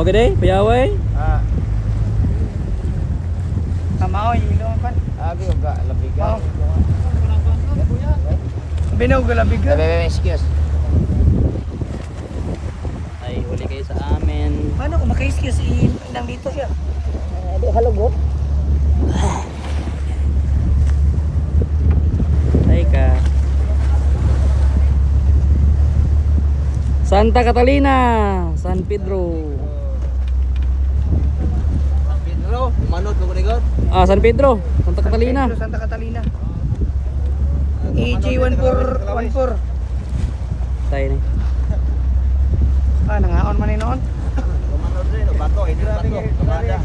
Okay day, payaway. Ah, Kamao, ilong kan. Abi og labiga. Oh. Binaw galabig ka. Bebe, excuse. Ay, huli kayo sa amin. Paano kung maka-excuse i nang dito siya? Di halugot. Ay ka. Santa Catalina, San Pedro. San Pedro, umanod ko gud. Ah, San Pedro, Santa Catalina. Pedro, Santa Catalina. EJ 1414. Tayo ni. Ah, nangaon man ni noon. Umanod rin, bato, hindi bato. Kamada.